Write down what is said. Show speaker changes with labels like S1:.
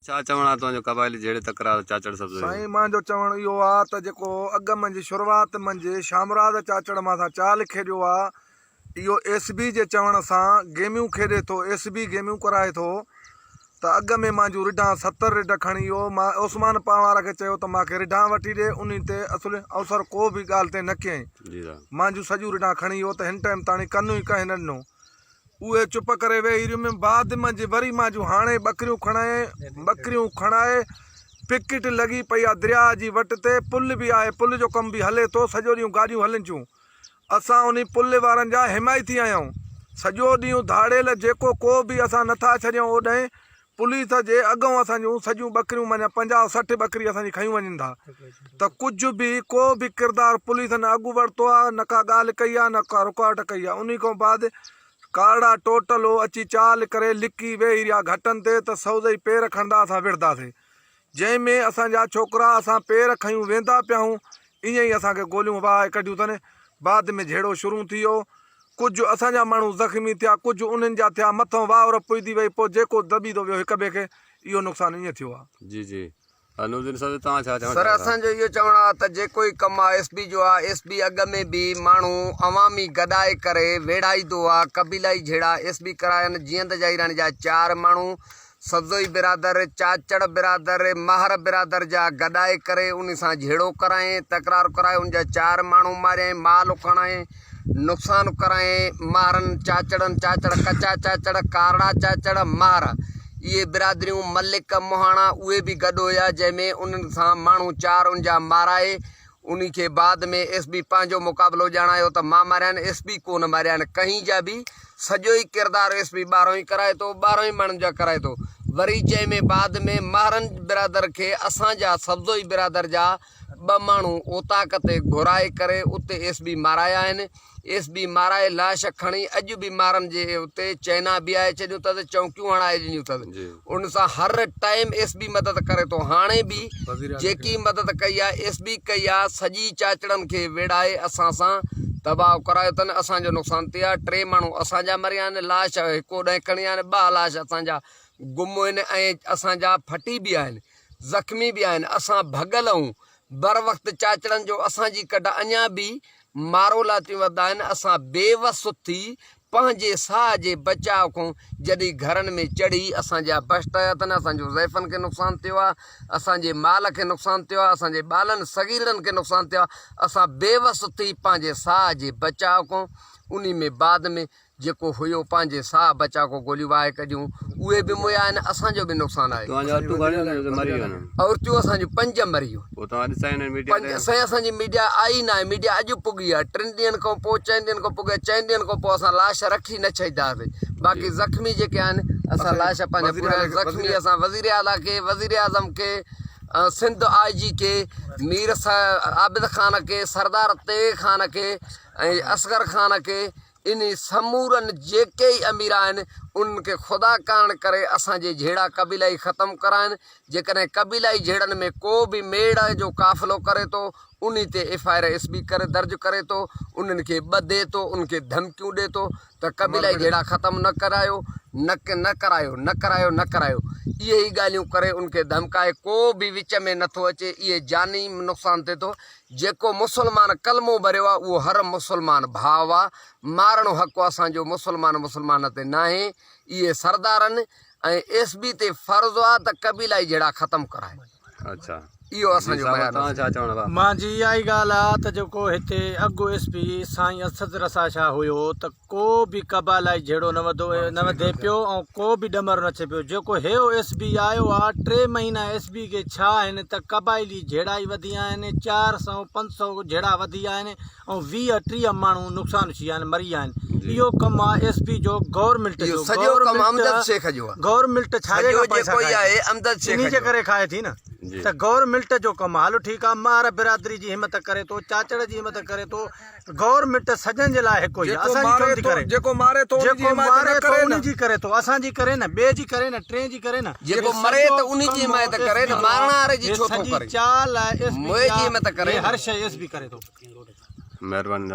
S1: ڇا چوڻ آ توهان جو قبائلي جهيڙي تڪرار چاچڙ سبزوئي ۾.
S2: سائين مانجو چوڻ اهو آ ته جيڪو اڳ منجھ شروعات منجھ شامراد چاچڙ مان سان چال کيڏيو آ اهو ايس بي جي چوڻ سان گيميون کيڏي ٿو ايس بي گيميون ڪرائي ٿو ته اڳ ۾ مانجون رڍان ستر رڍ کڻي ويو مان عثمان پنهوار کي چيو ته مانکي رڍان وٺي ڏي انهي تي اصل اوسر ڪو به ڳالهه تي نه ڪيائين مانجون سڄيون رڍان کڻي ويو ته هن ٽائيم تاڻي ڪن ئي ڪنهن نه ڏنو اهي چپ ڪري ويهي رهيم. بعد منجهه وري مانجون هاڻي ٻڪريون کڻائي ٻڪريون کڻائي پڪٽ لڳي پئي آ درياهه جي وٽ تي پل به آهي پل جو ڪم به هلي ٿو سڄو ڏينهن گاڏيون هلن ٿيون اسان انهي پل وارن جا حمايتي آهيون سڄو ڏينهن ڌاڙيل جيڪو ڪو به اسان نٿا ڇڏيون اوڏهين پوليس جي اڳئون اسان جون سڄيون ٻڪريون معنيٰ 50 60 ٻڪري اسان جي کنيون وڃن ٿا ته ڪجهه به ڪو به ڪردار پوليس نه اڳ ورتو آ نه ڪا ڳالهه ڪئي آ نه ڪا رڪاوٽ ڪئي آ انهي کان بعد ڪارڙا ٽوٽلو اچي چال ڪري لڪي ويهي رهيا گهٽن تي ته سوزئي پير کڻندا اسان وڙهنداسي جنهن ۾ اسان جا ڇوڪرا اسان پير کنيون ويندا پيا هون ائين ئي اسان کي گوليون وهائي ڪڍيون اٿن بعد ۾ جهيڙو شروع ٿي ويو ڪجهه اسان جا ماڻهو زخمي ٿيا، ڪجهه انهن جا ٿيا، مٿئون واهه رپجي وئي، پوء جيڪو دٻيندو ويو هڪ ٻئي کي، اهو نقصان ائين ٿيو آهي.
S1: جي جي نورالدين صاحب توهان ڇا چوڻ
S3: سر
S1: چاهيو ٿا.
S3: اسان جو اهو چوڻ آ ته جيڪو ئي ڪم آ ايس بي جو آ ايس بي اڳ ۾ به ماڻهو عوامي گڏائي ڪري ويڙهائيدو آ قبيلائي جهيڙا ايس بي ڪرايا جيئند جائيراڻي جا چار ماڻهو سبزوئي برادر، چاچڙ برادر، مهر برادر جا گڏائي ڪري انهي سان جهيڙو ڪرايائين، تڪرار ڪرائي ان جا چار ماڻهو ماريائين، مال کڻائين، نقصان ڪرايائين، مهرن، چاچڙن، چاچڙ ڪچا چاچڙ، ڪارڙا چاچڙ، مهر، اهي برادريون، ملڪ، مهاڻا اهي به گڏ هيا جنهن ۾ انهن سان ماڻهو چار ان جا مارائي انهي کي بعد ۾ ايس بي پنهنجو مقابلو ڄاڻايو ته مان ماريا آهن ايس بي ڪو نه ماريا آهن ڪهين جا به سڄو ئي ڪردار ايس بي ٻاهران ئي ڪرائي ٿو ٻاهران ئي ماڻهن جا ڪرائي ٿو وري جنهن ۾ بعد ۾ مهرن برادر کي اسان جا سبزوئي برادر جا ٻه ماڻهو اوطاق تي گهرائي ڪري اتي ايس بي مارايا آهن ايس بي مارائي لاش کڻي اڄ به مارن جي اتي چئنا بيهائي ڇڏيون اٿس چونڪيون هڻائي ڏنيون اٿس ان سان هر ٽائيم ايس بي مدد ڪري ٿو هاڻي به جيڪي مدد ڪئي آ ايس بي ڪئي آ سڄي چاچڙن کي ويڙهائي اسان سان تباهه ڪرايو اٿن اسان جو نقصان ٿي آ ٽي ماڻهو اسان جا مريا آهن لاش هڪ اوڏانهن کڻي آيا آهن ٻه لاش اسان جا گم آهن ۽ اسان جا ڦٽي به آهن زخمي به آهن اسان ڀڳل آهون بروقت چاچڙن جو اسان جي ڪڍ اڃا به مارو لاتيون وڌا آهن، اسان بي وس ٿي پنهنجي ساهه جي بچاء کان جڏهن گهرن ۾ چڙهي اسان جا بشت آيا اٿن، اسان جو زائفن کي نقصان ٿيو آهي، اسان جي مال کي نقصان ٿيو آهي، اسان جي ٻالن صغيرڙن کي نقصان ٿيو آهي، اسان بي وس ٿي پنهنجي ساهه جي بچاء کان انهي ۾ بعد ۾ جيڪو هيو پنهنجي ساهه بچاء ڪو گوليون واهي ڪڍيون اهي به مويا آهن اسان جو به نقصان آهي.
S1: توهان جون عورتون گهڻيون آهن مري ويون آهن.
S3: عورتيون اسان جون پنج مري ويون.
S1: پوء توهان ڏسا آهن ميڊيا تي.
S3: سائين اسان جي ميڊيا آئي ناهي ميڊيا اڄ پڳي آهي ٽن ڏينهن کان پوء چئن ڏينهن کان پوء چئن ڏينهن کان پوء اسان لاش رکي نه ڇڏيندا هئاسين باقي زخمي جيڪي آهن اسان لاش پنهنجا پورا زخمي اسان وزير اعليٰ کي وزير اعظم کي سنڌ آء جي کي مير عابد خان کي سردار تيغ خان کي ۽ اصغر خان کي انهي سمورن جيڪي ئي امير آهن انهن کي خدا ڪارڻ ڪري اسان جي جهيڙا قبيلائي ختم ڪرائن جيڪڏهن قبيلائي جهيڙن ۾ ڪو به ميڙ جو قافلو ڪري ٿو انهي تي F I R S B ڪري درج ڪري ٿو انهن کي ٻڌي ٿو انهن کي ڌمڪيون ڏي ٿو ته قبيلائي جهيڙا ختم نه ڪرايو نه نه ڪرايو نه ڪرايو نه ڪرايو اهي ئي ڳالهيون ڪري انهن کي ڌمڪائي ڪو به وچ ۾ نٿو اچي اهي جاني نقصان ٿئي ٿو جيڪو مسلمان ڪلمو ڀريو آ اهو هر مسلمان ڀاء آ مارڻ حق اسان جو مسلمان مسلمان تي ناهي اهي سردارن ۽ ايس بي تي فرض آ ته قبيلائي جهيڙا ختم ڪرائي
S1: اڇا
S3: اهو اسان
S1: جي
S3: جو
S1: صاحب
S3: بيان
S1: توهان ڇا چوڻ وا.
S4: مان جي اها ئي ڳالهه آ ته جيڪو هتي اڳ ايس پي سائين اسد رسا شاهه هيو ته ڪو به قبائلائي جهيڙو نه وڌو نه وڌي پيو ۽ ڪو به ڏمر نه ٿئي پيو جيڪو هيو ايس بي آيو آ ٽي مهينا ايس بي کي ڇا آهن ته قبائلي جهيڙا ئي وڌي ويا آهن چار سئو پنج سئو جهيڙا وڌي ويا آهن ۽ 20 30 ماڻهو نقصان ٿي ويا آهن مري ويا آهن اهو ڪم آ ايس بي جو گورنمينٽ
S3: اهو
S4: جو
S3: سڄو ڪم امدد شيخ جو آ
S4: گورنمينٽ ڇا جي
S3: سڄو
S4: کان پئسا
S3: جيڪو ئي
S4: کائي
S3: آهي
S4: ٿي
S3: امدد شيخ
S4: انهي جي
S3: جو
S4: ڪري کائي ٿي نه ته گورنمينٽ جو ڪم آ هلو ٺيڪ آ مهر برادري جي همت ڪري ٿو چاچڙ جي همت ڪري ٿو گورنمينٽ سڄن جي لاء هڪ هئي
S2: جيڪو
S4: اسان جي
S2: ماري
S4: ڇو نٿي
S2: ٿو
S4: ڪري
S2: جيڪو ماري ٿو ان جي
S4: جيڪو
S2: حمايت نه
S4: ماري ٿو
S2: ڪري
S4: ان
S2: نه
S4: جي ڪري ٿو اسان جي ڪري نه ٻئي جي ڪري نه ٽئين جي ڪري نه
S3: جيڪو
S4: هي
S3: مري
S4: سڄو
S3: ته انهي جي
S4: ڪم
S3: حمايت
S4: ايس
S3: ڪري
S4: بي
S3: نه
S4: جو
S3: مارڻ
S4: آ
S3: واري جي
S4: هي
S3: ڇو ٿو
S4: سڄي
S3: ڪري
S4: چال آهي ايس بي
S3: موئي
S4: جي
S3: جي
S4: آ
S3: حمايت ڪري
S4: هي
S3: نه
S4: هر شيء ايس بي ڪري ٿو
S1: مهرباني.